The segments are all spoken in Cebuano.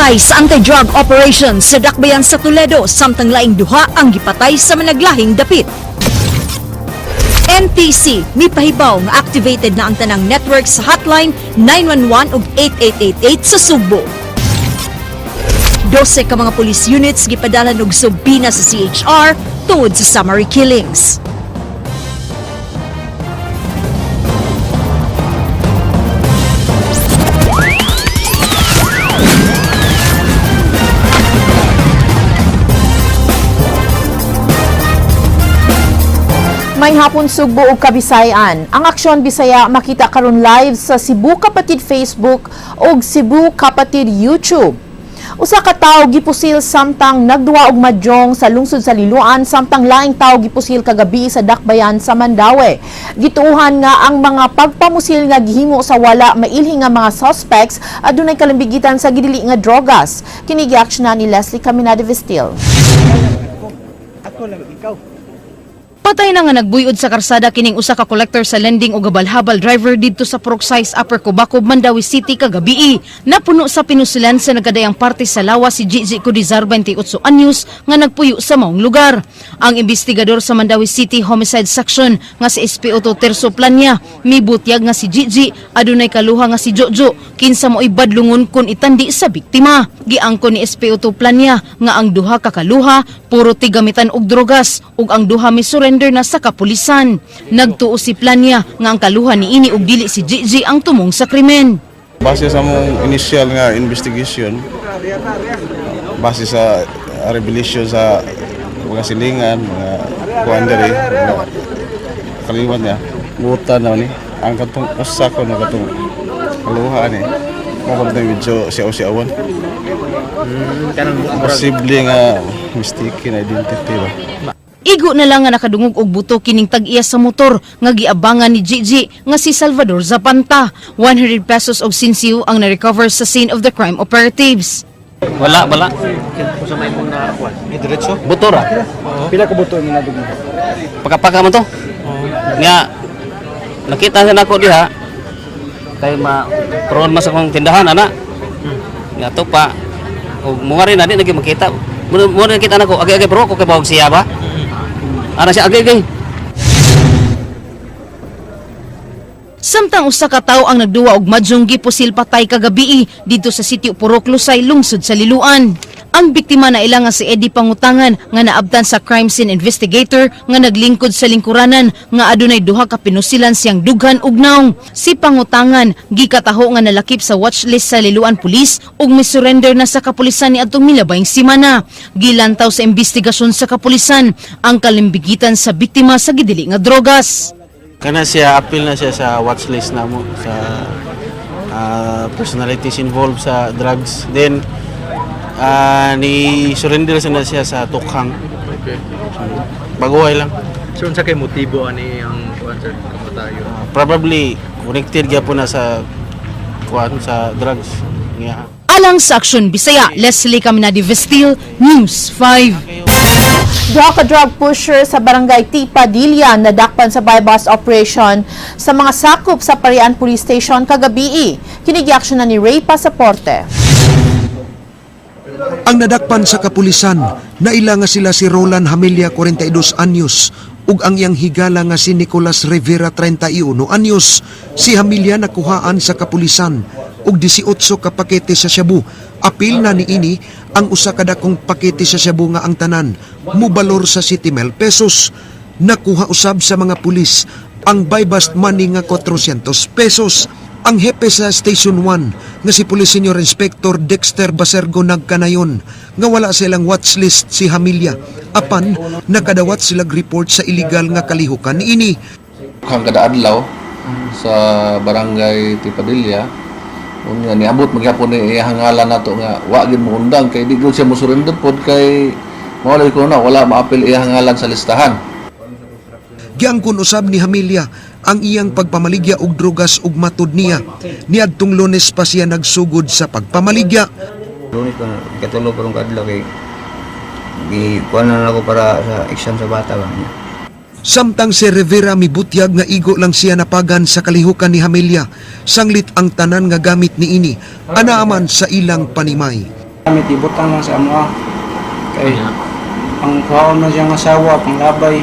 Patay sa anti-drug operation sa Dakbayan sa Toledo, samtang laing duha ang gipatay sa managlahing dapit. NTC mipahibaw nga activated na ang tanang network sa hotline 911 ug 8888 sa Sugbo. 12 ka mga police units gipadala og subpoena sa CHR tungod sa summary killings. May hapon, Sugbo ug Kabisayan. Ang Aksyon Bisaya makita karon live sa Cebu Kapatid Facebook ug Cebu Kapatid YouTube. Usa ka tawo gipusil samtang nagduwa og mahjong sa lungsod sa Liloan, samtang laing tawo gipusil kagabi sa Dakbayan sa Mandaue. Gituuhan nga ang mga pagpamusil nga gihimo sa wala mailhi nga mga suspects adunay kalambigitan sa gidili nga drogas. Kini giaksyonan ni Leslie Caminada Vestil. Patay na nga nagbuyod sa karsada kining usa ka collector sa lending og gabalhabal driver didto sa Purok 6, Upper Cubacub, Mandaue City kagabii. Napuno sa pinusilan sa nagkadayang parte sa lawa si Gigi Codizar, 28 anyos, nga nagpuyo sa maong lugar. Ang investigador sa Mandaue City Homicide Section nga si SPO2 Terso Planya mibutyag nga si Gigi adunay kaluha nga si Jojo, kinsa mo'y badlungon kun itandi sa biktima. Giangkon ni SPO2 Planya nga ang duha ka kaluha puro tigamitan og drogas ug ang duha mi surrender na sa kapulisan. Nagtuo si Planya nga ang kaluha niini ug dili si Gigi ang tumong sa krimen. Base sa mong initial nga investigation, base sa revelation sa mga silingan, mga kuan diri, mga kaliwat niya, buta na ni ang katong usa ko na katong kaluha ni. Mo ko medyo siya siyawan. Posible nga mistaken identity ba. Igo na lang nga nakadungog og buto kining tag-iya sa motor nga giabangan ni Gigi nga si Salvador Zapanta. 100 pesos og sinsiyo ang na-recover sa scene of the crime operatives. Wala, wala. Diretso? Buto ra. Pila ka buto ang inabog mo? Pagkapaka man to. Nga nakita sa nako diha kay ma proon mas akong tindahan ana. Nga to pa ug mo rin na di nagi makita. Mo mo nakita nako agi agi bro ko kay bawag siya ba. Ana siya agi agi. Samtang usa ka tawo ang nagduwa og mahjong gipusil patay kagabii didto sa sitio Purok Lusay, lungsod sa Liloan. Ang biktima na ila nga si Eddie Pangutangan nga naabtan sa crime scene investigator nga naglingkod sa lingkuranan nga adunay duha ka pinusilan siyang dughan ug naong. Si Pangutangan gikataho nga nalakip sa watchlist sa Liloan Police ug misurrender na sa kapulisan niadtong milabayng simana. Gilantaw sa investigasyon sa kapulisan ang kalimbigitan sa biktima sa gidili nga drogas. Kana siya, appeal na siya sa watch list na mo sa personalities involved sa drugs. Then ni surrender sa na siya sa tukhang. Okay. Baguhay lang. So unsa kay motibo ani ang kuan, sir, kamatayo? Probably connected gyapon na sa kuan sa drugs. Yeah. Alang sa Aksyon Bisaya, Leslie Caminadi Vestil, News 5. Duha ka drug pusher sa barangay T. Padilla nadakpan sa buy-bust operation sa mga sakop sa Parian Police Station kagabii. Kini giaksyon na ni Ray Pasaporte. Ang nadakpan sa kapulisan, naila nga sila si Roland Hamilia, 42 anyos, ug ang iyang higala nga si Nicolas Rivera, 31 anyos. Si Hamilia nakuhaan sa kapulisan ug 18 ka pakete sa shabu. Apil na niini ang usa ka dakong pakete sa shabu nga ang tanan mubalor sa 7,000 pesos. Nakuha usab sa mga pulis ang buy-bust money nga 400 pesos. Ang hepe sa Station 1 nga si Police Senior Inspector Dexter Basergo nagkanayon nga wala silang watchlist si Hamilia, apan nakadawat sila report sa illegal nga kalihukan niini. Kang kada adlaw sa barangay Tipadilla. Unya niabot magyapon ni iyang ngalan nato nga wa gid mo undang kay di gud siya mo surrender pod kay mao ko na wala maapil iyang ngalan sa listahan. Giangkon usab ni Hamilia ang iyang pagpamaligya og drogas ug matud niya niadtong Lunes pa siya nagsugod sa pagpamaligya. Lunes pa, ikatulo pa rong kadlaw kay gi kuan na ako para sa exam sa bata ba. Samtang si Rivera mibutyag nga igo lang siya napagan sa kalihukan ni Hamilia, sanglit ang tanan nga gamit niini anaaman sa ilang panimay. Gamit ibutang lang sa amoa. Kay ang kuhaon man siyang asawa, panglabay.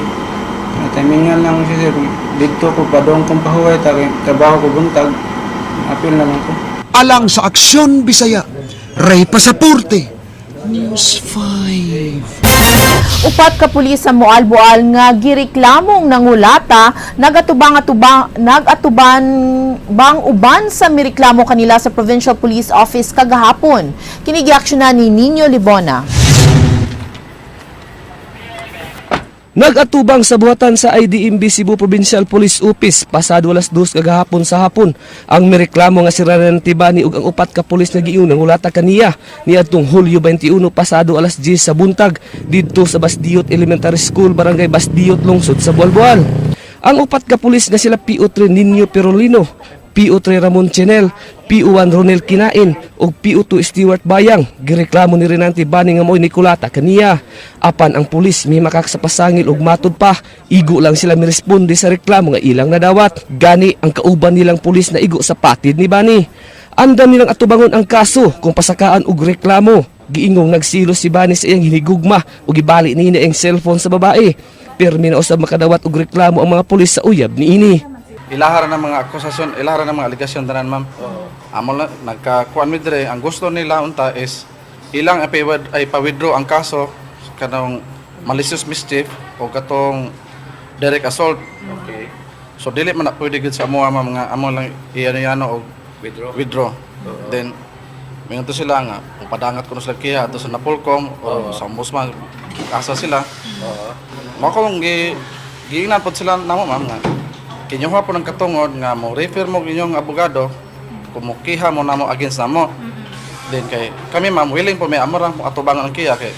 Na timingan lang siya, sir. Didto ko padong kong pahuway ta kay trabaho ko buntag. Apil na lang ko. Alang sa Aksyon Bisaya, Ray Pasaporte, News 5. Upat ka pulis sa Moalboal nga gireklamong nangulata nagatubang atubang nagatuban bang uban sa mireklamo kanila sa Provincial Police Office kagahapon. Kini giaksyonan ni Nino Libona. Nag-atubang sa buhatan sa IDMB Cebu Provincial Police Office pasado 2:00 kagahapon sa hapon ang mireklamo nga si Ranan Tibani ug ang upat ka pulis nga giunang ulata kaniya niadtong Hulyo 21 pasado 10:00 sa buntag didto sa Basdiot Elementary School, Barangay Basdiot, lungsod sa Bualboal. Ang upat ka pulis nga sila PO3 Ninyo Perolino, PO3 Ramon Chenel, PO1 Ronel Kinain ug PO2 Stewart Bayang gireklamo ni Renante Bani nga mo'y Nicolata kaniya. Apan ang pulis may makakasapasangil ug matud pa, igo lang sila miresponde sa reklamo nga ilang nadawat. Gani ang kauban nilang pulis na igo sa patid ni Bani. Andam nilang atubangon ang kaso kung pasakaan og reklamo. Giingong nagsilos si Bani sa iyang hinigugma ug gibali niya ang cellphone sa babae. Pirmi na usab makadawat og reklamo ang mga pulis sa uyab niini. Ilahara ng mga akusasyon, ilahara ng mga aligasyon tanan, ma'am. Amo lang nagkakuan mi dire, ang gusto nila unta is ilang ay pa-withdraw ang kaso kanang malicious mischief o katong direct assault. Okay. So dili man na pwede gud sa amoa, ma'am, nga amo lang iano-yano og withdraw. Withdraw. Then mingon to sila nga padangat kuno sila kiha ato sa Napolcom o sa ombudsman asa sila. Mao kong giingnan pod sila namo, ma'am, nga kinyuha po ng katungod nga mo refer mo inyong abogado kung mukiha mo namo against namo. Then kay kami, ma'am, willing po may amo ra mo atubangan ang kiya kay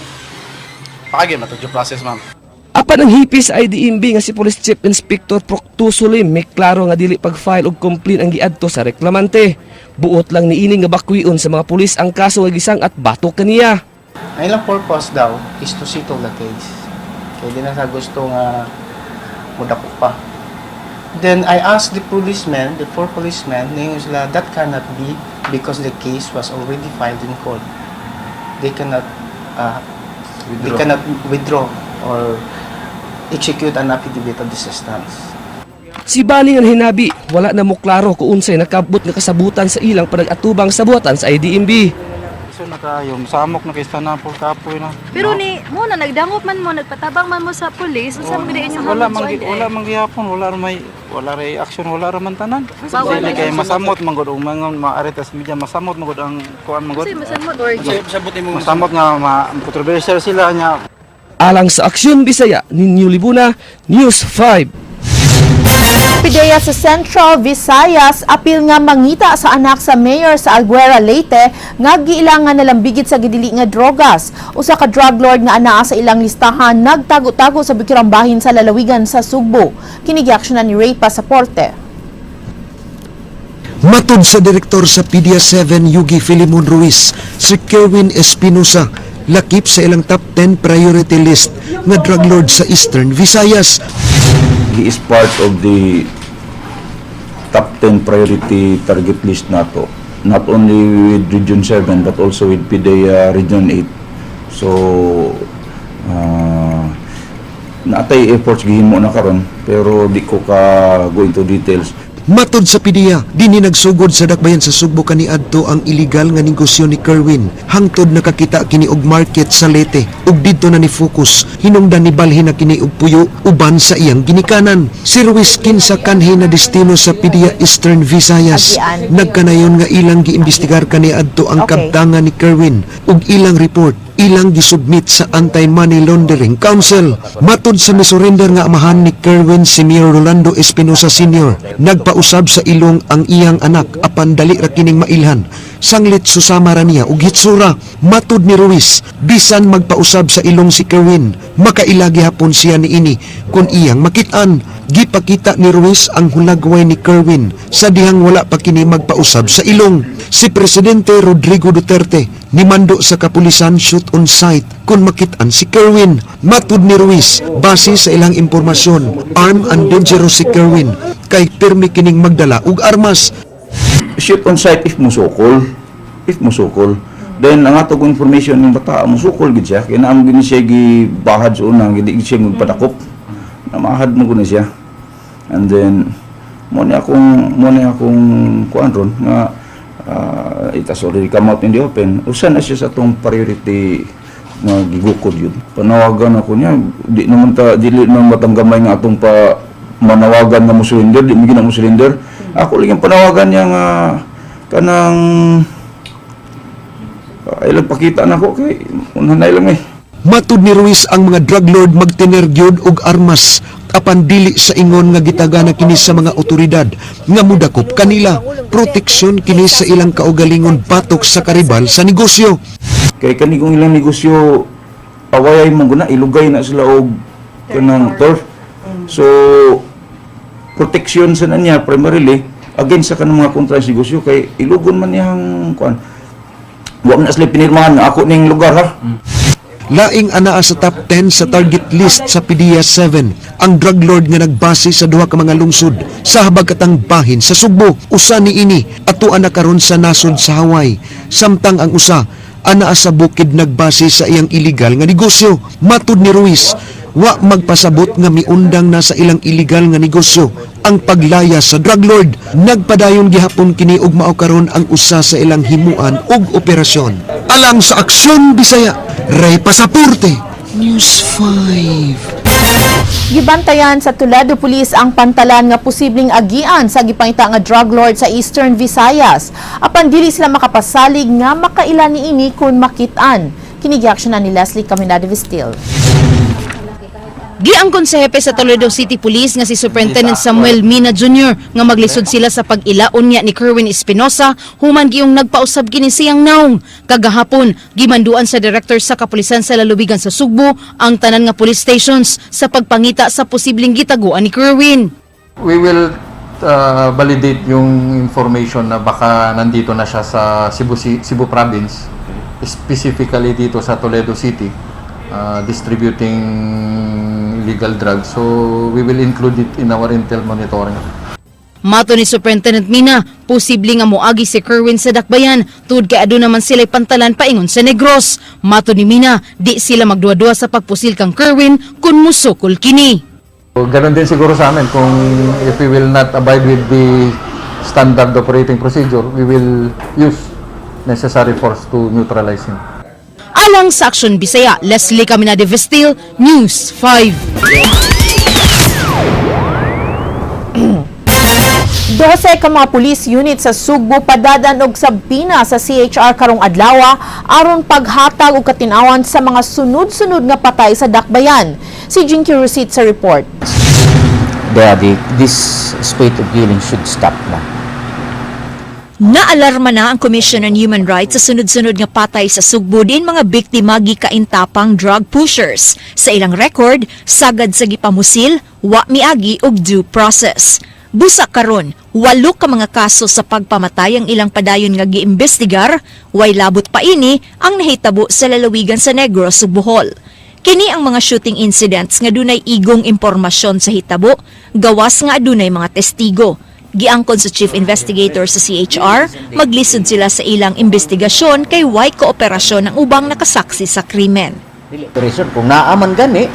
paagi na to due process, ma'am. Apan ang hipi sa IDMB nga si Police Chief Inspector Procto Sulim may klaro nga dili pag-file og complaint ang giadto sa reklamante. Buot lang niini nga bakwion sa mga pulis ang kaso nga gisang at batok kaniya. Ang ilang purpose daw is to settle the case. Kaya di na sa gusto nga mudako pa. Then I asked the policemen, the four policemen, ningon sila, that cannot be because the case was already filed in court. They cannot withdraw or execute an affidavit of desistance. Si Bani nga hinabi, wala na mo klaro kung unsay nakabot nga kasabutan sa ilang panag-atubang sa buhatan sa IDMB. So nakayo samok na kay na po kapoy na. Pero ni mo na nagdangop man mo, nagpatabang man mo sa pulis, unsa man gid inyong Wala man wala man gihapon, wala ra may wala ra action, wala ra man tanan. Dili kay masamot man gud ug mangon maaretas media, masamot man gud ang kuan man gud. Kasi masamot or Masamot nga ma controversial sila nya. Alang sa Aksyon Bisaya, Ninyo Libuna, News 5. PDEA sa Central Visayas apil nga mangita sa anak sa mayor sa Albuera, Leyte nga giilangan nalambigit sa gidili nga drogas. Usa ka drug lord nga anaa sa ilang listahan nagtago-tago sa bukirang bahin sa lalawigan sa Sugbo. Kini giaksyonan ni Ray Pasaporte. Matod sa direktor sa PDEA 7 Yugi Filimon Ruiz, si Kerwin Espinosa lakip sa ilang top 10 priority list nga drug lord sa Eastern Visayas. He is part of the top 10 priority target list nato, not only with Region 7 but also with PDEA Region 8. So natay efforts gihimo na karon pero di ko ka go into details. Matod sa PDEA, dinhi nagsugod sa dakbayan sa Sugbo kaniadto ang iligal nga negosyo ni Kerwin. Hangtod nakakita kini og market sa Leyte ug didto na ni focus. Hinungdan ni balhin na kini og puyo uban sa iyang ginikanan. Si Ruiz kinsa kanhi na destino sa PDEA Eastern Visayas. Nagkanayon nga ilang giimbestigar kaniadto ang kabtangan ni Kerwin ug ilang report ilang gisubmit sa Anti-Money Laundering Council. Matod sa misurrender nga amahan ni Kerwin, si Mayor Rolando Espinosa Sr., nagpausab sa ilong ang iyang anak apan dali ra kining mailhan. Sanglit susama ra niya og hitsura. Matod ni Ruiz, bisan magpausab sa ilong si Kerwin, makaila gihapon siya niini kung iyang makit-an. Gipakita ni Ruiz ang hulagway ni Kerwin sa dihang wala pa kini magpausab sa ilong. Si Presidente Rodrigo Duterte nimando sa kapulisan shoot on sight kung makit-an si Kerwin. Matud ni Ruiz, base sa ilang impormasyon, armed and dangerous si Kerwin kay pirmi kining magdala og armas. Shoot on sight if musukol. If musukol. Then ang ato kong information ng bata musukol gid siya kay naam gid siya gibahad sa una, gid siya magpadakop. Namahad mo ko na siya. And then mo ni akong kuan ron nga it has already come out in the open. Usa na siya sa atong priority nga gigukod yun. Panawagan ako niya, di naman ta dili naman matang gamay nga atong pa manawagan nga mo surrender, di mo gina mo surrender. Ako lang yung panawagan niya nga kanang ay lang pakita na ko kay unhanay lang eh. Matud ni Ruiz, ang mga drug lord magtiner gyud og armas apan dili sa ingon nga gitagana kini sa mga otoridad nga mudakop kanila. Proteksyon kini sa ilang kaugalingon batok sa karibal sa negosyo. Kay kani kung ilang negosyo away mo guna ilugay na sila og kanang turf. So protection sa na niya primarily against sa kanang mga kontra sa negosyo kay ilugon man niyang kuan. Wa man na sila pinirmahan nga ako ning lugar ha. Laing anaa sa top 10 sa target list sa PDEA 7 ang drug lord nga nagbase sa duha ka mga lungsod sa habagkatang bahin sa Sugbo. Usa niini ato na karon sa nasod sa Hawaii, samtang ang usa anaa sa bukid nagbase sa iyang illegal nga negosyo. Matud ni Ruiz, wa magpasabot nga miundang na sa ilang illegal nga negosyo ang paglaya sa drug lord. Nagpadayon gihapon kini ug mao karon ang usa sa ilang himuan ug operasyon. Alang sa Aksyon Bisaya, Ray Pasaporte, News 5. Gibantayan sa Toledo Police ang pantalan nga posibleng agian sa gipangita nga drug lord sa Eastern Visayas. Apan dili sila makapasalig nga makaila niini kung makit-an. Kini giaksyonan ni Leslie Caminada Vestil. Giangkon sa hepe sa Toledo City Police nga si Superintendent Samuel Mina Jr. nga maglisod sila sa pag-ilaon niya ni Kerwin Espinosa human giyong nagpausab kini siyang naong. Kagahapon, gimanduan sa director sa kapulisan sa lalawigan sa Sugbo ang tanan nga police stations sa pagpangita sa posibleng gitaguan ni Kerwin. We will validate yung information na baka nandito na siya sa Cebu, Cebu Province, specifically dito sa Toledo City, distributing illegal drugs. So we will include it in our intel monitoring. Mato ni Superintendent Mina, posible nga moagi si Kerwin sa Dakbayan tuod kay aduna man sila'y pantalan paingon sa Negros. Mato ni Mina, di sila magduwa-duwa sa pagpusil kang Kerwin kung musukol kini. So, ganun din siguro sa amin kung if we will not abide with the standard operating procedure, we will use necessary force to neutralize him. Alang sa Aksyon Bisaya, Leslie Caminade Vestil, News 5. 12 ka mga police unit sa Sugbo padadan og sabina sa CHR karong adlaw aron paghatag og katinawan sa mga sunod-sunod nga patay sa Dakbayan. Si Jinky Rusit sa report. The this spate of killing should stop na. Naalarma na ang Commission on Human Rights sa sunod-sunod nga patay sa Sugbo din mga biktima gikaintapang drug pushers. Sa ilang record, sagad sa gipamusil, wa miagi og due process. Busa karon, walo ka mga kaso sa pagpamatay ang ilang padayon nga giimbestigar, way labot pa ini ang nahitabo sa lalawigan sa Negros ug Bohol. Kini ang mga shooting incidents nga dunay igong impormasyon sa hitabo, gawas nga adunay mga testigo. Giangkon sa chief investigator sa CHR, maglisod sila sa ilang investigasyon kay way kooperasyon ang ubang nakasaksi sa krimen. Dili operation kung naaman gani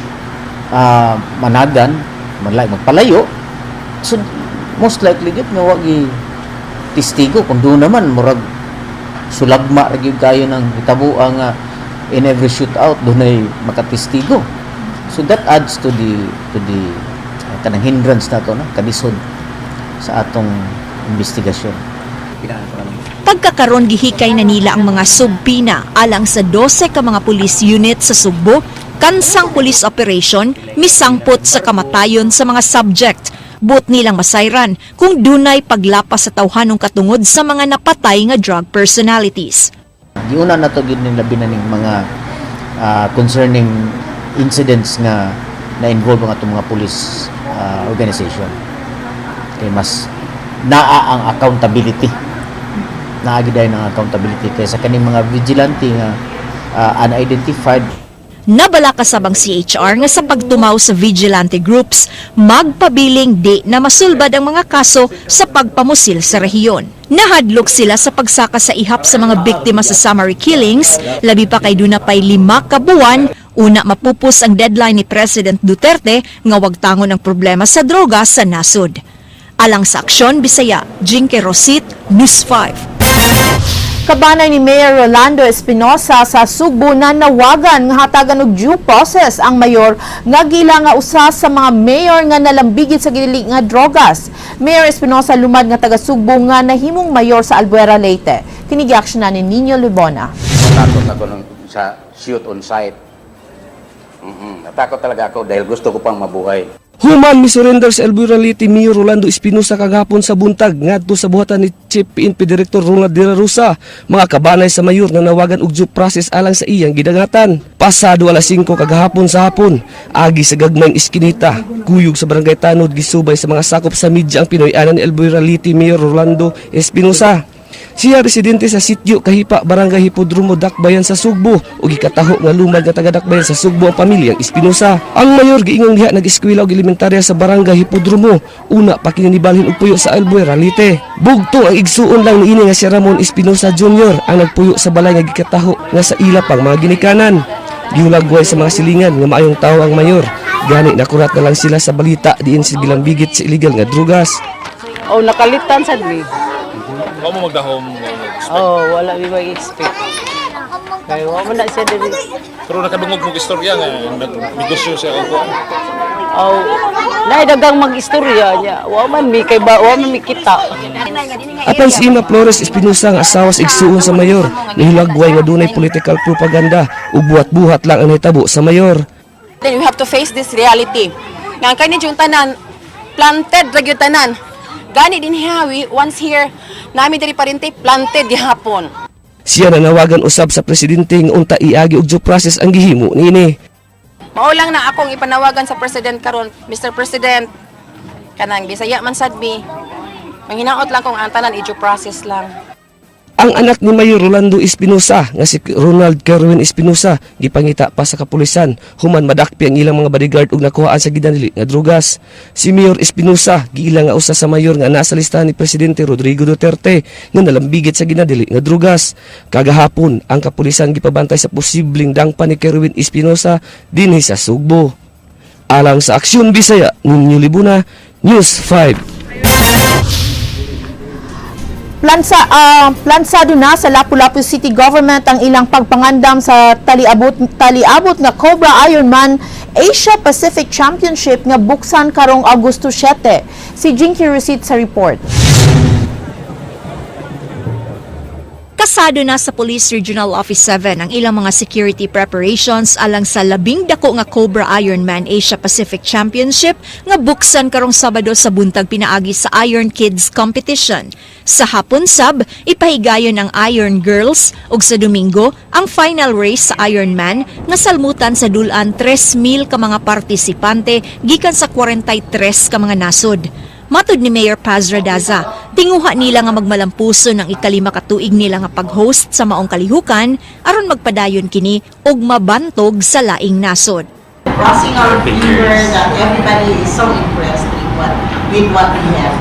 managan manlay magpalayo, so most likely gyud nga wa gi testigo. Kung doon naman murag sulagma ra gyud kayo ng hitabo nga in every shootout dunay makatestigo, so that adds to the kanang hindrance nato no, kalisod sa atong investigasyon. Pagkakaron, gihikay na nila ang mga subpoena alang sa 12 ka mga police unit sa Sugbo kansang police operation misangpot sa kamatayon sa mga subject. Buot nilang masayran kung dunay paglapas sa tawhanong katungod sa mga napatay nga drug personalities. Giuna na to gid ning labi na ning mga concerning incidents nga na-involve ang atong mga police organization. Kay mas naa ang accountability. Naa gid ang accountability kaysa kaning mga vigilante nga unidentified. Nabalaka sab ang CHR nga sa pagtumaw sa vigilante groups, magpabiling di na masulbad ang mga kaso sa pagpamusil sa rehiyon. Nahadlok sila sa pagsaka sa ihap sa mga biktima sa summary killings, labi pa kay duna pay 5 ka buwan, una mapupos ang deadline ni President Duterte nga wagtangon ang problema sa droga sa nasod. Alang sa Aksyon Bisaya, Jinky Rosit, News 5. Kabanay ni Mayor Rolando Espinosa sa Sugbo na nawagan nga hatagan og due process ang mayor nga gila nga usa sa mga mayor nga nalambigit sa gidili nga drogas. Mayor Espinosa lumad nga taga Sugbo nga nahimong mayor sa Albuera, Leyte. Kini giaksyonan ni Nino Libona. Natakot ako nung sa shoot on sight. Natakot talaga ako dahil gusto ko pang mabuhay. Human misurrender sa Albuera Leyte Mayor Rolando Espinosa kagahapon sa buntag ngadto sa buhatan ni Chief PNP Director Ronald De La Rosa. Mga kabanay sa mayor nga nawagan og due process alang sa iyang gidangatan. Pasado alas 5 kagahapon sa hapon, agi sa gagmayng iskinita, kuyog sa Barangay Tanod, gisubay sa mga sakop sa media ang Pinoy-anan ni Albuera Leyte Mayor Rolando Espinosa. Siya residente sa sitio Kahipa, Barangay Hipodromo, Dakbayan sa Sugbo ug gikataho nga lumad nga taga Dakbayan sa Sugbo ang pamilyang Espinosa. Ang mayor giingong diha nag-eskwela og elementarya sa Barangay Hipodromo. Una pa kini nibalhin og puyo sa Albuera, Leyte. Bugtong ang igsuon lang niini nga si Ramon Espinosa Jr. ang nagpuyo sa balay nga gikataho nga sa ila pang mga ginikanan. Gihulagway sa mga silingan nga maayong tawo ang mayor. Gani nakurat na lang sila sa balita diin sa gilambigit sa illegal nga drugas. Oh, nakalitan sad mi. Wa mo magdahom? Oh, wala mi mag-expect. Kay wa man na siya diri. Pero nakadungog mo istorya nga nagnegosyo siya og kuan. Oh, naay dagang mag-istorya niya. Wa man mi kay ba, wa man mi kita. Apan si Ima Flores Espinosa nga asawa sa igsuon sa mayor, nihulagway nga dunay political propaganda ug buhat-buhat lang ang nahitabo sa mayor. Then we have to face this reality. Nga ang kani yung tanan, planted ra gyud tanan. Gani din hawi, once here, nami diri parente, planted gihapon. Siya nanawagan usab sa presidente nga unta iagi og due process ang gihimo niini. Mao lang na akong ipanawagan sa president karon, Mr. President, kanang Bisaya man sad mi. Manghinaot lang kung ang tanan i-due process lang. Ang anak ni Mayor Rolando Espinosa nga si Ronald Kerwin Espinosa gipangita pa sa kapulisan human madakpi ang ilang mga bodyguard ug nakuhaan sa gidanili nga drugas. Si Mayor Espinosa giila nga usa sa mayor nga nasa listahan ni Presidente Rodrigo Duterte nga nalambigit sa ginadili nga drugas. Kagahapon ang kapulisan gipabantay sa posibleng dangpan ni Kerwin Espinosa dinhi sa Sugbo. Alang sa Aksyon Bisaya, Ninyo Libuna, News 5. Plansado na sa Lapu-Lapu City Government ang ilang pagpangandam sa taliabot nga Cobra Ironman Asia Pacific Championship nga buksan karong Agosto 7. Si Jinky Recit sa report. Kasado na sa Police Regional Office 7 ang ilang mga security preparations alang sa 10 nga Cobra Ironman Asia Pacific Championship nga buksan karong Sabado sa buntag pinaagi sa Iron Kids Competition. Sa hapon sab, ipahigayon ang Iron Girls ug sa Domingo ang final race sa Ironman nga salmutan sa dul-an 3,000 ka mga partisipante gikan sa 43 ka mga nasod. Matud ni Mayor Paz Radaza, tinguha nila nga magmalampuso ng 5 ka tuig nila nga pag-host sa maong kalihukan aron magpadayon kini og mabantog sa laing nasod. Crossing our finger that everybody is so impressed with what we have.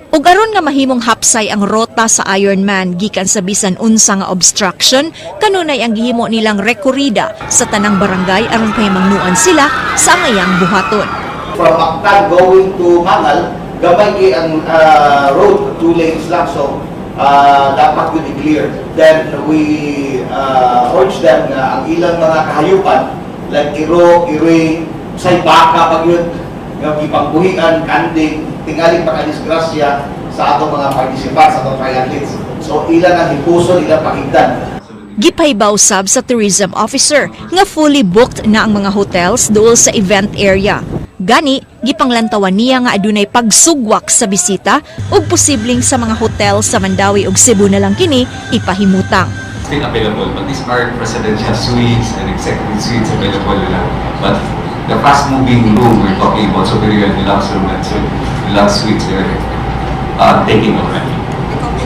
Ug aron nga mahimong hapsay ang rota sa Ironman gikan sa bisan unsa nga obstruction, kanunay ang gihimo nilang rekorida sa tanang barangay aron pahimangnuan sila sa angayang buhaton. From Mactan going to Mangal, gamay kay ang road, two lanes lang. So, dapat yun i-clear. Then, we urge them na ang ilang mga kahayupan, like iro, iroy, say baka pag yun, nga gipangbuhian, kanding, tingaling pakadisgrasya sa atong mga participants, sa atong triathletes. So, ilan ang hipuson, ilang pakigdan. Gipahibaw sab sa tourism officer nga fully booked na ang mga hotels duol sa event area. Gani, gipanglantawan niya nga adunay pagsugwak sa bisita ug posibleng sa mga hotel sa Mandaue ug Cebu na lang kini ipahimutang. Still available, but these are presidential suites and executive suites available nila. But the fast-moving room we're talking about, superior deluxe room and so deluxe suites, they're taking already.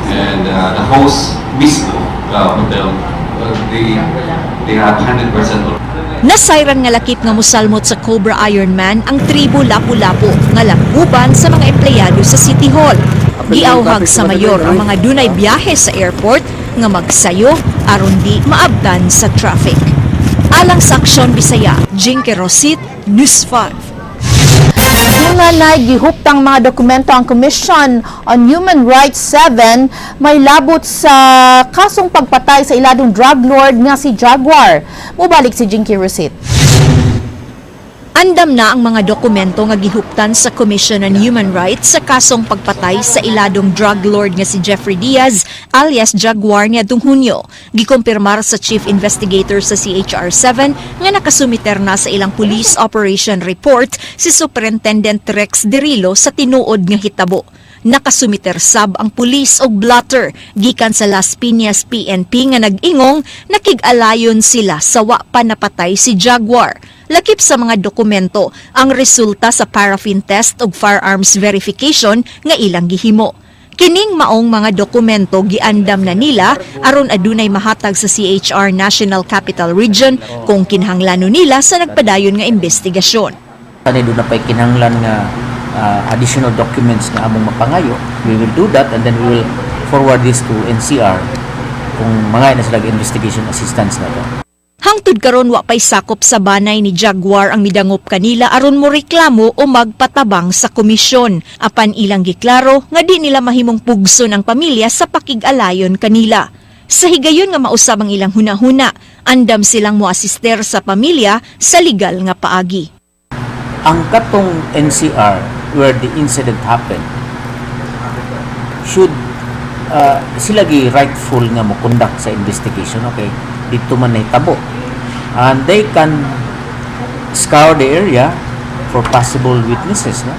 And the host mismo, the hotel, they have 100% already. Nasayran nga lakip nga musalmot sa Cobra Ironman ang tribo Lapu-Lapu nga langguban sa mga empleyado sa City Hall. Giawhag sa mayor ang mga dunay biyahe sa airport nga magsayo aron di maabtan sa traffic. Alang sa Aksyon Bisaya, Jinky Rosit, News 5. Mga gihuptang mga dokumento ang Commission on Human Rights 7 may labot sa kasong pagpatay sa iladong drug lord nga si Jaguar. Mubalik si Jinky Rosit. Andam na ang mga dokumento nga gihuptan sa Commission on Human Rights sa kasong pagpatay sa iladong drug lord nga si Jeffrey Diaz alias Jaguar niadtong Hunyo. Gikumpirmar sa chief investigator sa CHR7 nga nakasumiter na sa ilang police operation report si Superintendent Rex Derilo sa tinuod nga hitabo. Nakasumiter sab ang pulis og blotter gikan sa Las Piñas PNP nga nag-ingong nakig-alayon sila sa wa pa napatay si Jaguar. Lakip sa mga dokumento ang resulta sa paraffin test ug firearms verification nga ilang gihimo. Kining maong mga dokumento giandam na nila aron adunay mahatag sa CHR National Capital Region kung kinahanglanon nila sa nagpadayon nga investigasyon. Ani duna pay kinahanglan nga additional documents nga among mapangayo, we will do that and then we will forward this to NCR kung mga na sila investigation assistance na to. Hangtod karon wa pay sakop sa banay ni Jaguar ang midangop kanila aron mo reklamo o magpatabang sa komisyon. Apan ilang giklaro nga di nila mahimong pugson ang pamilya sa pakig-alayon kanila. Sa higayon nga mausab ang ilang hunahuna, andam silang moasister sa pamilya sa legal nga paagi. Ang katong NCR where the incident happened should sila gi rightful nga mo conduct sa investigation, okay, dito man nahitabo, and they can scour the area for possible witnesses, no,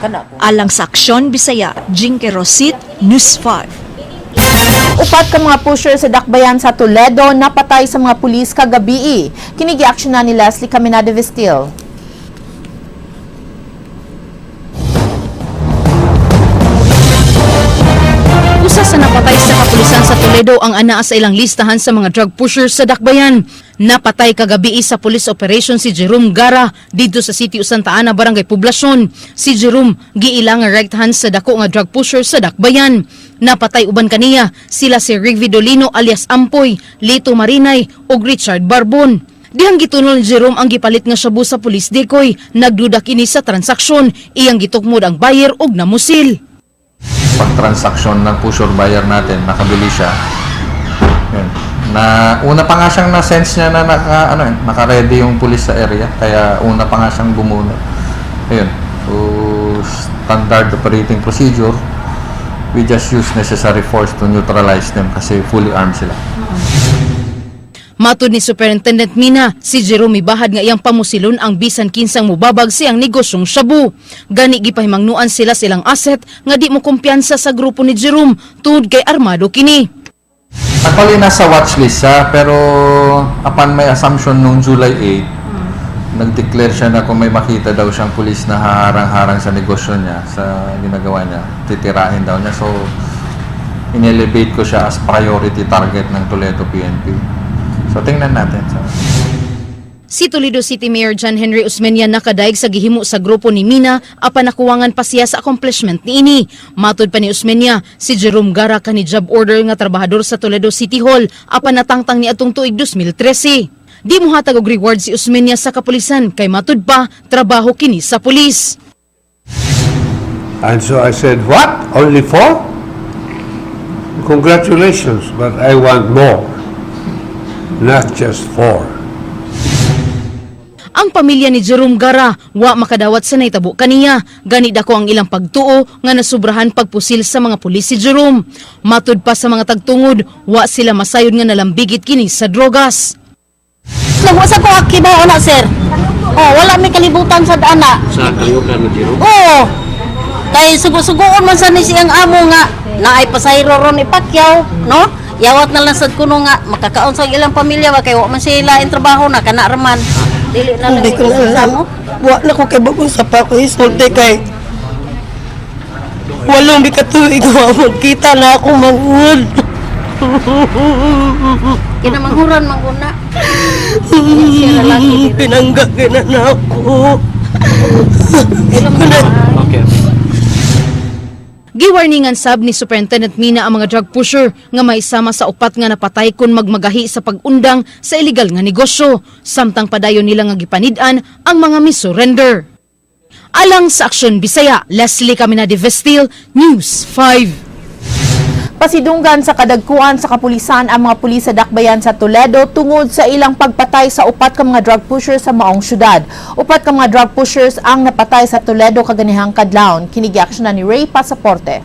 kana. Alang sa Aksyon Bisaya, Jinky Rosit, News 5. Upat ka mga pusher sa Dakbayan sa Toledo napatay sa mga pulis kagabii. Kini gi-action na ni Leslie Caminada Vestil. Usa sa napatay sa kapulisan sa Toledo ang anaa sa ilang listahan sa mga drug pushers sa Dakbayan. Napatay kagabi sa police operation si Jerome Gara didto sa City of Santa Ana, Barangay Poblacion. Si Jerome giila nga right hand sa dako nga drug pusher sa Dakbayan. Napatay uban kaniya sila si Rigby Dolino alias Ampoy, Lito Marinay ug Richard Barbon. Dihang gitunol ni Jerome ang gipalit nga shabu sa police decoy. Nagduda kini sa transaksyon. Iyang gitukmod ang buyer ug namusil. Pag-transaction ng pusher buyer natin, nakabili siya. Yun. Na una pa nga siyang na-sense niya na naka ano eh, naka-ready yung police sa area, kaya una pa nga siyang bumunot. Ayun. So standard operating procedure, we just use necessary force to neutralize them kasi fully armed sila. Matod ni Superintendent Mina, si Jerome bahad nga iyang pamusilon ang bisan kinsang mubabag siyang negosyong shabu. Gani gipahimangnuan sila silang asset nga di mo kumpiyansa sa grupo ni Jerome tungod kay armado kini. Actually, nasa watchlist siya, pero upon may assumption nung July 8, nag-declare siya na kung may makita daw siyang pulis na haharang-harang sa negosyo niya, sa ginagawa niya, titirahin daw niya. So, inelevate ko siya as priority target ng Toledo PNP. So, tingnan natin. So, Si Toledo City Mayor John Henry Osmeña nakadaig sa gihimo sa grupo ni Mina apan nakuwangan pa siya sa accomplishment niini. Matod pa ni Osmeña, si Jerome Gara kani job order nga trabahador sa Toledo City Hall apan natangtang ni atong tuig 2013. Di mohatag og reward si Osmeña sa kapulisan kay matud pa trabaho kini sa pulis. And so I said, "What? Only four? Congratulations, but I want more, not just four." Ang pamilya ni Jerome Gara wa makadawat sa nahitabo kaniya. Gani dako ang ilang pagtuo nga nasubrahan pagpusil sa mga pulis si Jerome. Matud pa sa mga tagtungod, wa sila masayod nga nalambigit kini sa drogas. Nagwasa ko akiba na, sir. Oh, wala may kalibutan sa dana. Sa kaliwat ni Jerome? Oo. Kay sugo-sugoon man sa ni siyang amo nga naay pasahero ron ipakyaw, no? Yawat na lang sad kuno nga makakaon sa ilang pamilya ba kay wa man sila in trabaho na kana raman. Dili na lang Hindi ko na alam. Wa na ko kay bagong sa pa ko isulti kay walong di ka tuig wa magkita na ako manghud. Kinamanghuran man guna. Pinangga na na ako. Okay. Giwarningan sab ni Superintendent Mina ang mga drug pusher nga maisama sa upat nga napatay kon magmagahi sa pag-undang sa illegal nga negosyo, samtang padayon nila nga gipanid-an ang mga misurrender. Alang sa Aksyon Bisaya, Leslie Caminade Vestil, News 5. Pasidunggan sa kadagkuan sa kapulisan ang mga pulis sa Dakbayan sa Toledo tungod sa ilang pagpatay sa upat ka mga drug pushers sa maong syudad. Upat ka mga drug pushers ang napatay sa Toledo kaganihang kadlawon. Kini giaksyonan ni Ray Pasaporte.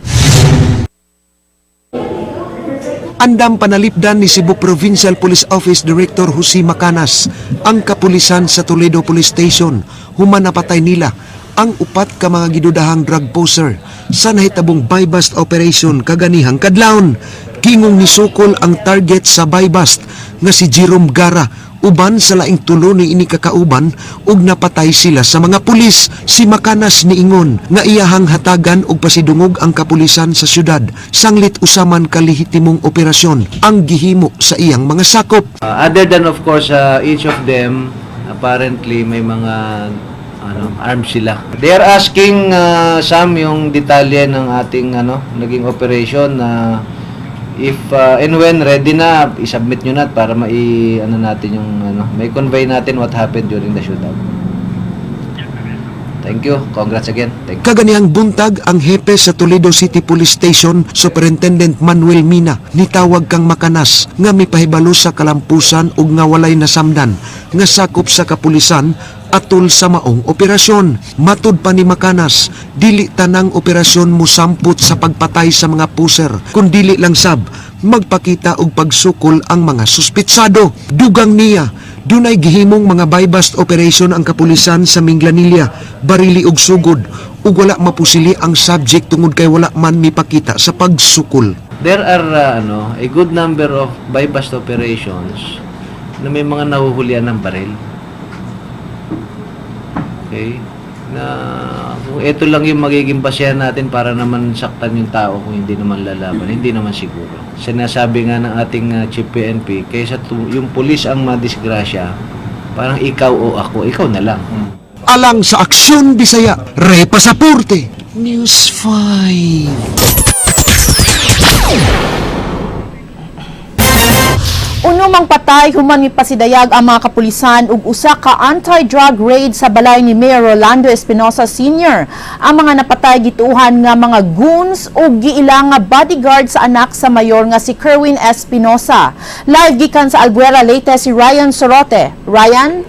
Andam panalipdan ni Cebu Provincial Police Office Director Jose Macanas ang kapulisan sa Toledo Police Station human napatay nila ang upat ka mga gidudahang drug pusher sa nahitabong buy-bust operation kaganihang kadlawon. Kingong nisukol ang target sa buy-bust nga si Jerome Gara uban sa laing tulo ni ini kakauban ug napatay sila sa mga pulis. Si Macanas niingon nga iyahang hatagan og pasidungog ang kapulisan sa syudad sanglit usaman kalehitimong operasyon ang gihimo sa iyang mga sakop. Other than, of course, each of them apparently may mga arms sila. They are asking some yung detalye ng ating naging operation na if and when ready na, i-submit nyo na para mai ano natin yung may convey natin what happened during the shootout. Thank you. Congrats again. Thank you. Kaganihang buntag ang hepe sa Toledo City Police Station, Superintendent Manuel Mina, nitawag kang Macanas nga mipahibalo sa kalampusan ug nga walay nasamdan nga sakop sa kapulisan atol sa maong operasyon. Matud pa ni Macanas, dili tanang operasyon musampot sa pagpatay sa mga pusher, kun dili lang sab magpakita og pagsukol ang mga suspitsado. Dugang niya, dunay gihimong mga buy-bust operation ang kapulisan sa Minglanilla, Barili ug Sugod ug wala mapusili ang subject tungod kay wala man mipakita sa pagsukol. There are a good number of buy-bust operations na may mga nahuhulian ng baril. Okay? Na kung ito lang yung magiging basehan natin para naman saktan yung tao kung hindi naman lalaban, hindi naman siguro. Sinasabi nga ng ating Chief PNP, kaysa yung pulis ang madisgrasya, parang ikaw o ako, ikaw na lang. Alang sa Aksyon Bisaya, Ray Pasaporte, News 5. Unumang patay human mipasidayag ang mga kapulisan og usa ka anti-drug raid sa balay ni Mayor Rolando Espinosa Sr. Ang mga napatay gituohan nga mga goons ug giila nga bodyguard sa anak sa mayor nga si Kerwin Espinosa. Live gikan sa Albuera, Leyte si Ryan Sorote. Ryan?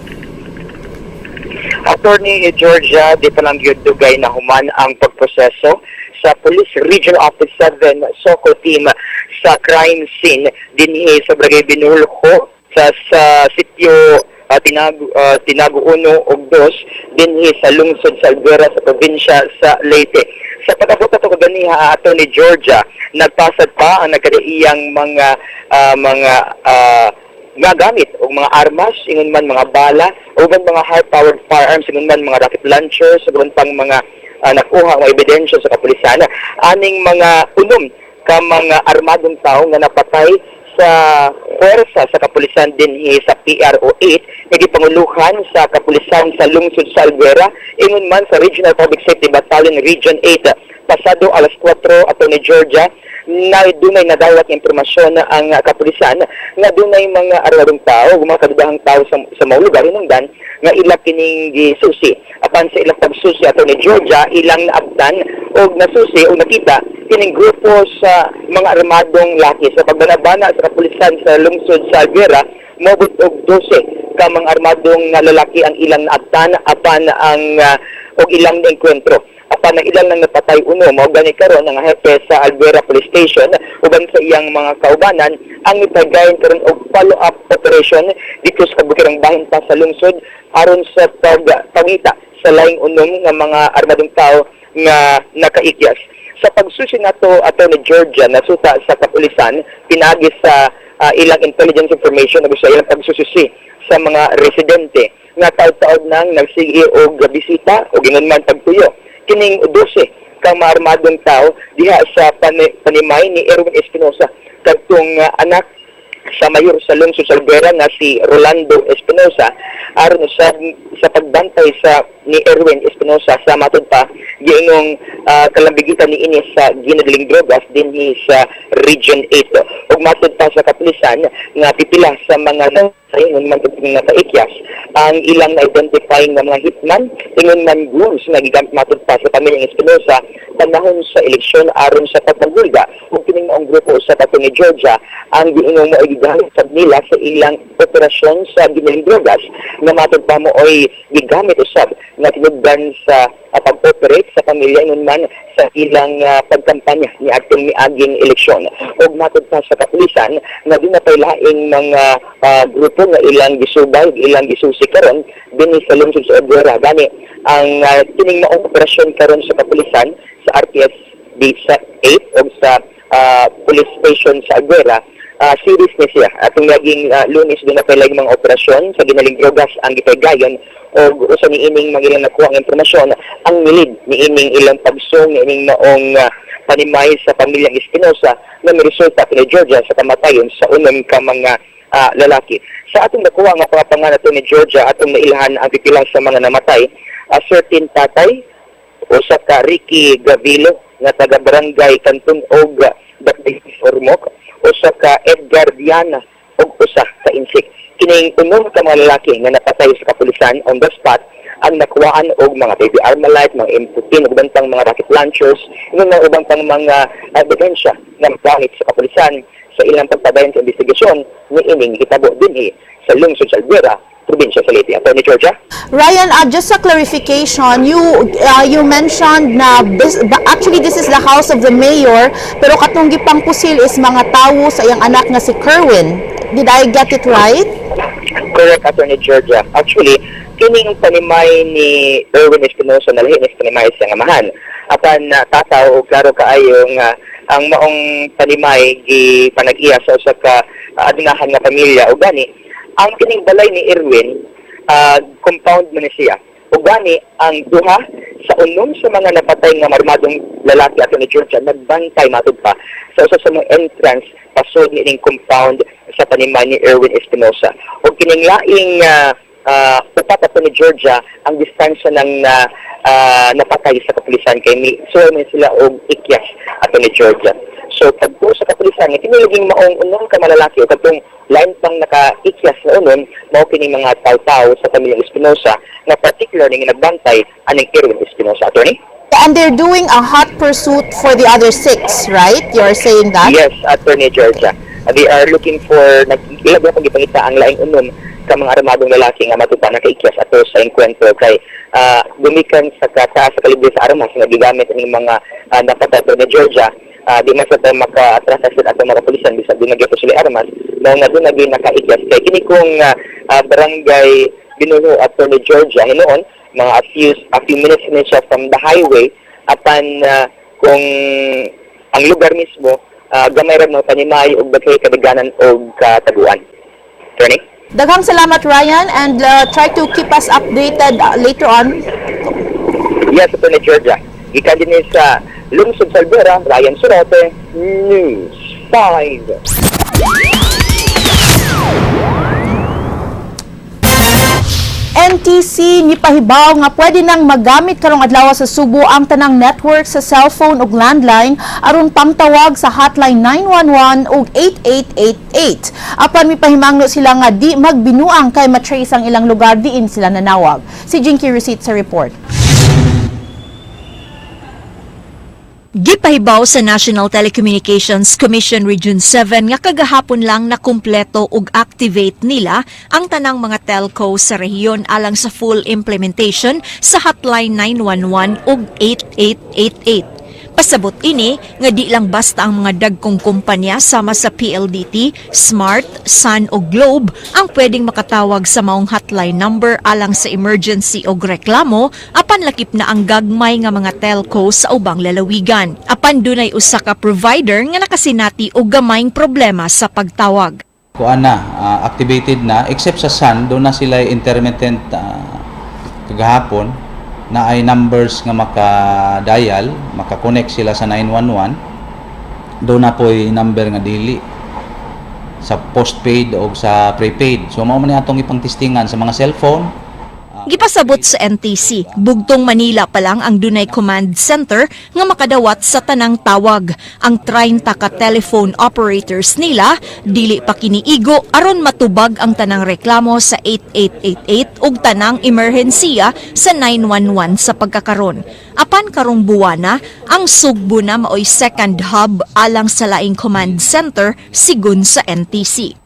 Attorney Georgia, di pa lang gyud dugay na human ang pagproseso sa Police Regional Office 7 SOCO team sa crime scene dinhi sa Barangay Binulho sa sitio Tinago 1 ug 2 dinhi sa lungsod sa Albuera sa probinsya sa Leyte. Sa pag-abot ato kaganiha, Attorney Georgia, nagpasad pa ang nagkadaiyang mga nga gamit og mga armas, ingon man mga bala, uban mga high-powered firearms, ingon man mga rocket launchers, uban pang mga nakuha mga ebidensya sa kapulisan. Aning mga unom ka mga armadong tao nga napatay sa puwersa sa kapulisan dinhi sa PRO 8 nga gipanguluhan sa kapulisan sa lungsod sa Albuera, ingon man sa Regional Public Safety Battalion Region 8. Pasado alas 4, Attorney Georgia, na dunay nadawat nga impormasyon ang kapulisan nga dunay mga armadong tao, mga kadudahang tao sa mga lugar hinungdan nga ila kining gisusi. Apan sa ilang pagsusi, Attorney Georgia, ilang naabtan og nasusi o nakita kining grupo sa mga armadong laki. Sa pagbanabana sa kapulisan sa lungsod sa Albuera, moabot og 12 ka mga armadong lalaki ang ilang naabtan apan ang og ilang naengkwentro. Apan ang ilang nang napatay uno. Mao gani karon ang hepe sa Albuera Police Station uban sa iyang mga kaubanan ang mipagayon karon og follow-up operation dito sa kabukirang bahin pa sa lungsod aron sa pagpangita sa laing unom nga mga armadong tao nga nakaikyas. Sa pagsusi nato, Attorney Georgia, nasuta sa kapulisan pinaagi sa ilang intelligence information ug sa ilang pagsususi sa mga residente nga taud-taud nang nagsige og bisita o ingon man pagtuyo kining 12 ka maarmadong tao diha sa panimay ni Erwin Espinosa, kadtong anak sa mayor sa lungsod sa Albuera nga si Rolando Espinosa aron sa pagbantay sa ni Erwin Espinosa sa matud pa giingong kalambigitan ni ini sa ginadaling drogas dinhi sa Region 8. Ug matud pa sa kapulisan nga pipila sa mga ingon man nga naikyas ang ilang na-identify nga mga hitman, ingon man goons nga gigamit matud pa sa pamilyang Espinosa panahon sa eleksyon aron sa pagpanghulga. Ug kining maong grupo sa ni Georgia ang giingong mo gigamit sa nila sa ilang operasyon sa ginaling drogas nga matud pa mo oy gigamit usab nga tinugdan sa pag-operate sa pamilya, ingon man sa ilang pagkampanya ni atong miaging eleksyon. Ug matud pa sa kapulisan nga duna pay laing mga grupo nga ilang gisubay, ilang gisusi karon dinhi sa lungsod sa Albuera. Gani ang kining maong operasyon karon sa kapulisan sa RPS D sa 8 o sa police station sa Albuera, series ni siya. Atong naging Lunes, duna pay laing mga operasyon sa ginaling drogas ang gipaygayon, og usa ni ining mga ilang nakuha ang impormasyon ang milid ni ining ilang pagsung ni ining maong panimay sa pamilyang Espinosa na miresulta kini Georgia sa kamatayon sa unom ka mga lalaki. Sa atong nakuha nga pangapangan ato ni Georgia, atong nailhan ang pipila sa mga namatay, a certain tatay, usa ka Ricky Gavilo nga taga Barangay Kanton og Dakbay Ormoc, usa ka Edgar Diana ug usa ka Insik. Kining unom ka mga lalaki nga napatay sa kapulisan on the spot ang nakuhaan og mga baby armalite, mga M14 ug uban pang mga rocket launchers, ingon mga ubang pang mga ebidensya nga gamit sa kapulisan sa ilang pagpadayon sa investigasyon ni ining hitabo dinhi sa lungsod sa Albuera, probinsya sa Leyte. Attorney Georgia? Ryan, just a clarification, you mentioned na this, actually this is the house of the mayor, pero katong gipangpusil is mga tawo sa iyang anak nga si Kerwin. Did I get it right? Correct, Attorney Georgia. Actually, kining panimay ni Erwin Espinosa na lahi ni panimay sa amahan. Apan tataw og klaro kaayo nga ang maong panimay gi panag-iya sa usa ka adungahan nga pamilya, ug gani ang kining balay ni Erwin, compound man ni siya. Ug gani ang duha sa unom sa mga napatay nga armadong lalaki, Attorney Georgia, nagbantay matud pa sa usa sa mga entrance pasod ni ining compound sa panimay ni Erwin Espinosa. Ug kining laing upat, Attorney Georgia, ang distansya ng napatay sa kapulisan kay mi so man sila og ikyas, Attorney Georgia. So pagtuo sa kapulisan nga kini laging maong unom ka malalaki o kadtong lain pang nakaikyas na unom, mao kini mga taw-taw sa pamilyang Espinosa nga particular ning nagbantay aning Erwin Espinosa, Attorney. And they're doing a hot pursuit for the other six, right? You're saying that? Yes, Attorney Georgia. They are looking for, nag ila ba pag ang laing unom ka mga armadong lalaki nga matud pa nakaikyas ato sa engkwentro kay gumikan sa kataas sa kalibre sa armas nga gigamit ning mga napatay ni Georgia, di man sa ta maka-atras sa atong mga kapulisan bisag di nagyapon sila armas, mao nga duna gyud nakaikyas kay kini kong barangay Binuno, Attorney Georgia, hinuon mga a few minutes ni siya from the highway, apan kung ang lugar mismo, gamay ra mo panimay ug daghay kadaganan og kataguan. Attorney? Daghang salamat, Ryan, and try to keep us updated later on. Yes, Attorney Georgia. Gikan din sa Lungsod sa Albuera, Ryan Sorote, News 5. NTC nipahibaw nga pwede nang magamit karong adlaw sa Subo ang tanang network sa cellphone ug landline aron pangtawag sa hotline 911 ug 8888. Apan mipahimangno sila nga di magbinuang kay matrace ang ilang lugar diin sila nanawag. Si Jinky Receipt sa report. Gipahibaw sa National Telecommunications Commission Region 7 nga kagahapon lang na kumpleto ug activate nila ang tanang mga telco sa rehiyon alang sa full implementation sa hotline 911 ug 8888. Pasabot ini nga di lang basta ang mga dagkong kumpanya sama sa PLDT, Smart, Sun o Globe ang pwedeng makatawag sa maong hotline number alang sa emergency o reklamo, apan lakip na ang gagmay nga mga telco sa ubang lalawigan. Apan dunay usa ka provider nga nakasinati og gamayng problema sa pagtawag. Kuan na, activated na except sa Sun, duna na sila intermittent kagahapon na ay numbers nga maka-dial, maka-connect sila sa 911. Duna po'y number nga dili. Sa postpaid o sa prepaid. So mao man ni atong ipang-testingan sa mga cellphone. Gipasabot sa NTC, bugtong Manila pa lang ang dunay command center nga makadawat sa tanang tawag. Ang 30 ka telephone operators nila dili pa kiniigo aron matubag ang tanang reklamo sa 8888 ug tanang emerhensiya sa 911 sa pagkakaron. Apan karong buwana, ang Sugbo na maoy second hub alang sa laing command center sigun sa NTC.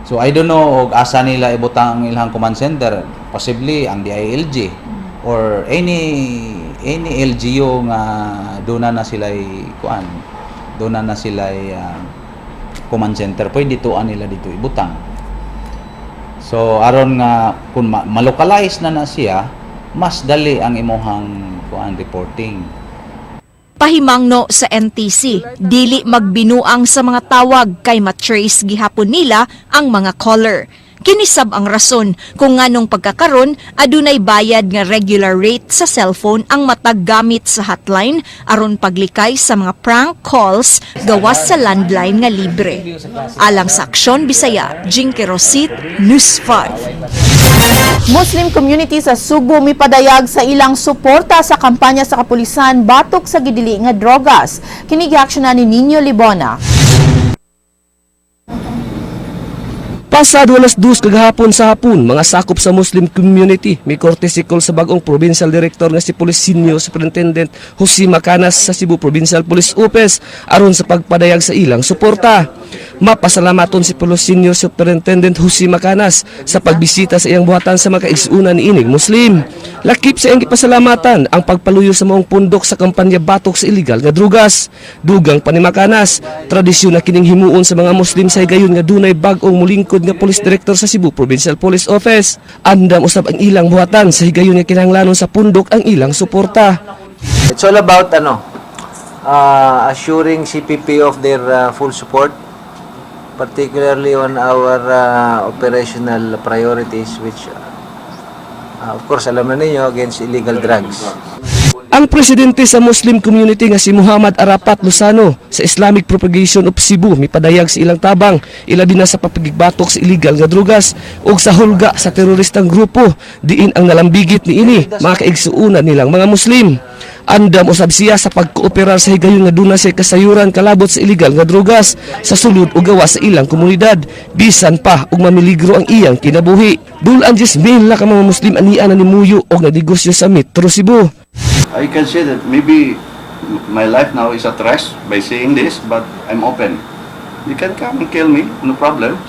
So I don't know og asa nila ibutang ang ilang command center, possibly ang DILG or any LGU nga duna na sila kuan, duna na sila command center, pwede tuan nila dito ibutang. So aron nga kung malocalize na na siya, mas dali ang imuhang kuan, reporting. Pahimangno sa NTC, dili magbinuang sa mga tawag kay matrace gihapon nila ang mga caller. Kinisab ang rason kung nganong pagkakaron adunay bayad nga regular rate sa cellphone ang matag gamit sa hotline aron paglikay sa mga prank calls gawas sa landline nga libre. Alang sa Aksyon Bisaya, Jinky Rosit, News 5. Muslim community sa Sugbo mipadayag sa ilang suporta sa kampanya sa kapulisan batok sa gidili nga drogas. Kini giaksyonan ni Nino Libona. Pasado 2:00 kagahapon sa hapon, mga sakop sa Muslim community may courtesy call sa bagong provincial director nga si Police Senior Superintendent Jose Macanas sa Cebu Provincial Police Office aron sa pagpadayag sa ilang suporta. Mapasalamaton si Police Senior Superintendent Jose Macanas sa pagbisita sa iyang buhatan sa mga kaigsuonan ni ining Muslim. Lakip sa iyang gipasalamatan ang pagpaluyo sa maong pundok sa kampanya batok sa illegal nga drugas. Dugang pa ni Macanas, tradisyon na kining himuon sa mga Muslim sa higayon nga dunay bag-ong mulingkod nga police director sa Cebu Provincial Police Office. Andam usab ang ilang buhatan sa higayon nga kinahanglanon sa pundok ang ilang suporta. It's all about ano, assuring CPP of their full support, particularly on our operational priorities, which of course alam na ninyo, against illegal drugs. Ang presidente sa Muslim community nga si Muhammad Arapat Lozano sa Islamic Propagation of Cebu mipadayag sa ilang tabang, ilabi na sa pagpigbatok sa illegal nga drugas ug sa hulga sa teroristang grupo diin ang nalambigit niini mga kaigsuonan nilang mga Muslim. Andam usab siya sa pagkooperar sa higayon nga duna siya kasayuran kalabot sa illegal nga drugas sa sulod o gawas sa ilang komunidad, bisan pa og mamiligro ang iyang kinabuhi. Dulan 10,000 na ka mga Muslim ania na nimuyo og nagnegosyo sa Metro Cebu. I can say that maybe my life now is at rest by saying this, but I'm open. You can come and kill me, no problem.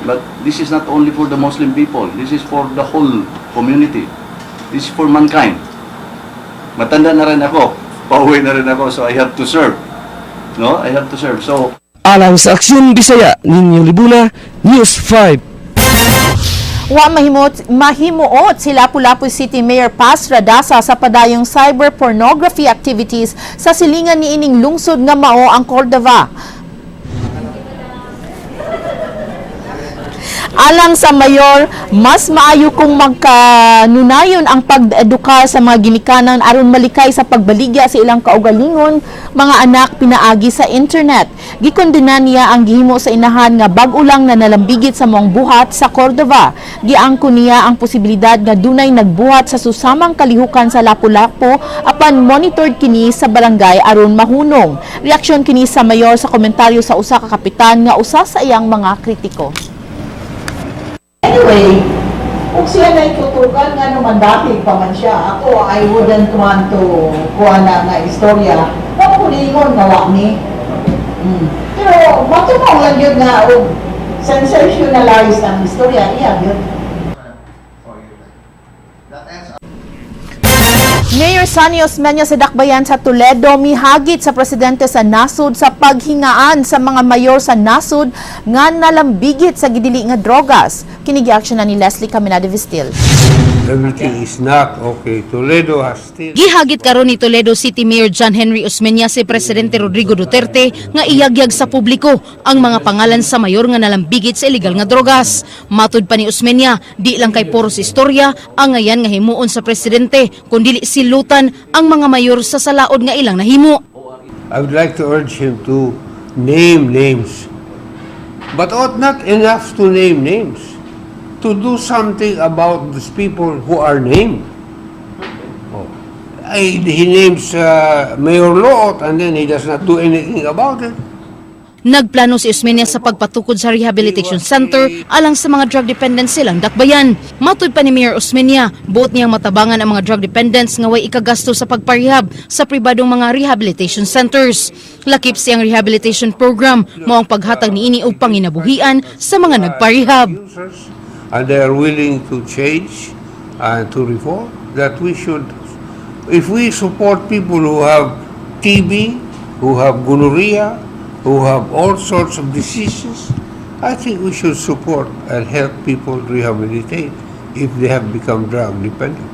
But this is not only for the Muslim people. This is for the whole community. This is for mankind. Matanda na rin ako. Pauwi na rin ako, so I have to serve. No, I have to serve. So, Alang sa Aksyon Bisaya, Ninyo Libuna, News 5. Wa mahimuot si Lapu-Lapu City Mayor Paz Radaza sa padayong cyber pornography activities sa silingan ni ining lungsod nga mao ang Cordova. Alang sa mayor, mas maayo kung magkanunayon ang pag-edukar sa mga ginikanan aron malikay sa pagbaligya sa ilang kaugalingon mga anak pinaagi sa internet. Gikondena niya ang gihimo sa inahan nga bag-o lang na nalambigit sa maong buhat sa Cordova. Giangko niya ang posibilidad nga dunay nagbuhat sa susamang kalihukan sa Lapu-Lapu apan monitored kini sa barangay aron mahunong. Reaksyon kini sa mayor sa komentaryo sa usa ka kapitan nga usa sa iyang mga kritiko. Anyway, kung siya na itutukan nga naman dati pa man siya, ako, I wouldn't want to kuha na nga istorya. Wa ko ningon nga wa ni. Pero matunaw lang yun nga og sensationalize ang istorya, iya yun. Mayor Sonny Osmeña sa Dakbayan sa Toledo mihagit sa presidente sa nasod sa paghingaan sa mga mayor sa nasod nga nalambigit sa gidili nga drogas. Kini giaksyon na ni Leslie Caminada Vistil. Everything is not okay. Toledo has still Gihagit karon ni Toledo City Mayor John Henry Osmeña si Presidente Rodrigo Duterte nga iyagyag sa publiko ang mga pangalan sa mayor nga nalambigit sa illegal nga drogas. Matud pa ni Osmeña, di lang kay puros istorya ang ngayan nga himuon sa presidente, kundi silutan ang mga mayor sa salaod nga ilang nahimo. I would like to urge him to name names. But ought not enough to name names, to do something about these people who are named. Oh. He names Mayor Loot and then he does not do anything about it. Nagplano si Osmeña sa pagpatukod sa rehabilitation center alang sa mga drug dependents silang dakbayan. Matud pa ni Mayor Osmeña, buot niyang matabangan ang mga drug dependents nga way ikagasto sa pagparehab sa pribadong mga rehabilitation centers. Lakip siyang rehabilitation program mao ang paghatag niini og panginabuhian sa mga nagparehab. And they are willing to change and to reform, that we should, if we support people who have TB, who have gonorrhea, who have all sorts of diseases, I think we should support and help people rehabilitate if they have become drug dependent.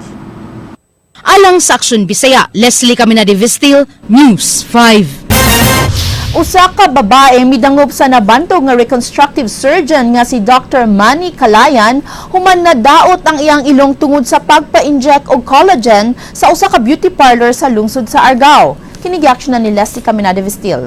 Alang sa Aksyon Bisaya, Leslie Caminade Vistil, News 5. Usa ka babae midangop sa nabantog nga reconstructive surgeon nga si Dr. Manny Calayan human nadaot ang iyang ilong tungod sa pagpa-inject og collagen sa usa ka beauty parlor sa lungsod sa Argao. Kini na ni Leslie Caminade Vistil.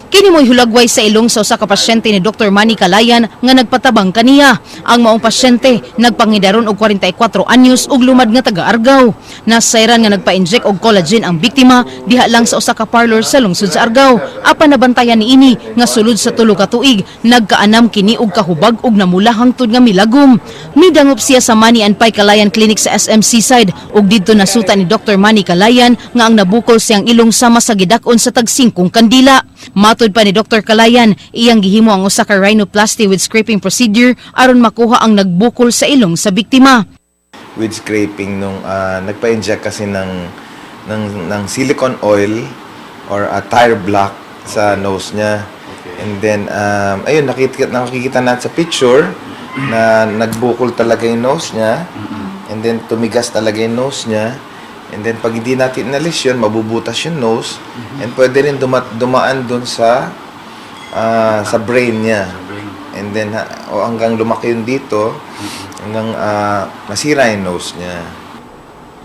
Kini mo'y hulagway sa ilong sa usa ka pasyente ni Dr. Manny Calayan nga nagpatabang kaniya. Ang maong pasyente nagpangidaron og 44 anyos ug lumad nga taga Argao. Nasayran nga nagpa-inject og collagen ang biktima diha lang sa usa ka parlor sa lungsod sa Argao. Apan nabantayan niini nga sulod sa 3 ka tuig nagkaanam kini og kahubag ug namula hangtod nga milagom. Midangop siya sa Manny and Pai Calayan Clinic sa SM Seaside ug didto nasuta ni Dr. Manny Calayan nga ang nabukol siyang ilong sama sa gidak-on sa tag-singkong kandila. Matod pa ni Dr. Calayan, iyang gihimo ang usa ka rhinoplasty with scraping procedure aron makuha ang nagbukol sa ilong sa biktima. With scraping nung nagpa-inject kasi ng silicone oil or a tire block sa nose niya. And then ayun, nakikita natin sa picture na nagbukol talaga yung nose niya. And then tumigas talaga yung nose niya. And then pag hindi natin inalis yun, mabubutas yung nose. And pwede rin dumaan dun sa brain niya. And then o hanggang lumaki yun dito, hanggang masira yung nose niya.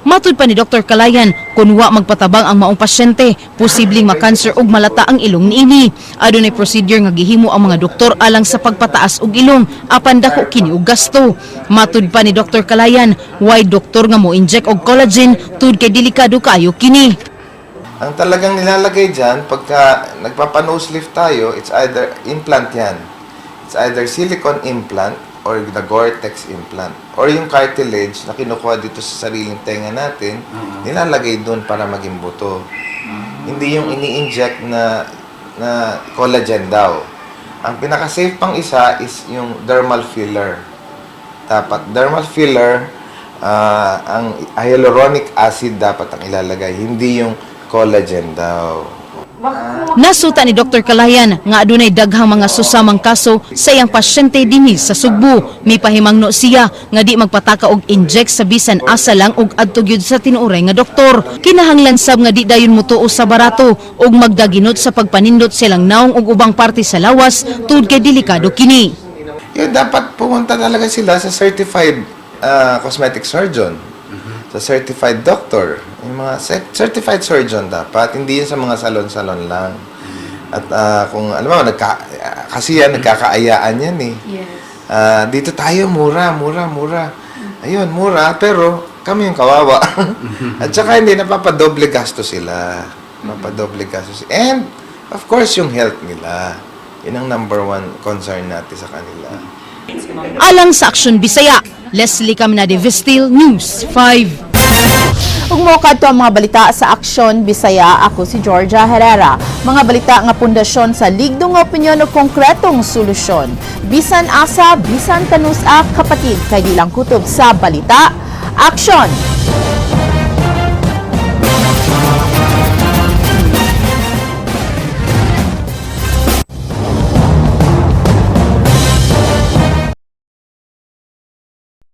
Matud pa ni Dr. Calayan, kung wa magpatabang ang maong pasyente, posibleng makanser og malata ang ilong niini. Adunay procedure nga gihimo ang mga doktor alang sa pagpataas og ilong, apan dako kini og gasto. Matud pa ni Dr. Calayan, way doktor nga mo inject og collagen tud kay delikado kaayo kini. Ang talagang nilalagay dyan, pagka nagpapa-nose lift tayo, it's either implant yan. It's either silicone implant or the Gore-Tex implant. Or yung cartilage na kinukuha dito sa sariling tenga natin, nilalagay doon para maging buto. Hindi yung ini-inject na collagen daw. Ang pinaka-safe pang isa is yung dermal filler. Dapat dermal filler, ang hyaluronic acid dapat ang ilalagay, hindi yung collagen daw. Nasuta ni Dr. Calayan nga adunay daghang mga susamang kaso sa iyang pasyente dinhi sa Sugbo. Mipahimangno siya nga di magpataka og inject sa bisan asa lang og adto gyud sa tinuoray nga doktor. Kinahanglan sab nga di dayon motuo sa barato og magdaginot sa pagpanindot silang naong ug ubang parte sa lawas tud kay delikado kini. Yun, dapat pumunta talaga sila sa certified cosmetic surgeon, sa certified doctor. Yung mga certified surgeon dapat, hindi yun sa mga salon-salon lang. At kung alam mo, kasi yan, nagkakaayaan yan eh. Dito tayo, mura, mura, mura. Ayun, mura, pero kami yung kawawa. At saka hindi, napapadoble gasto sila. Napapadoble gasto sila. And, of course, yung health nila. Yun ang number one concern natin sa kanila. Alang sa Aksyon Bisaya, Leslie Caminade Vistil, News 5. Ug mo kadto ang mga balita sa Aksyon Bisaya, ako si Georgia Herrera. Mga balita nga pundasyon sa ligdong opinyon o konkretong solusyon. Bisan asa, bisan kanus-a, kapatid, kay di lang kutob sa balita. Aksyon!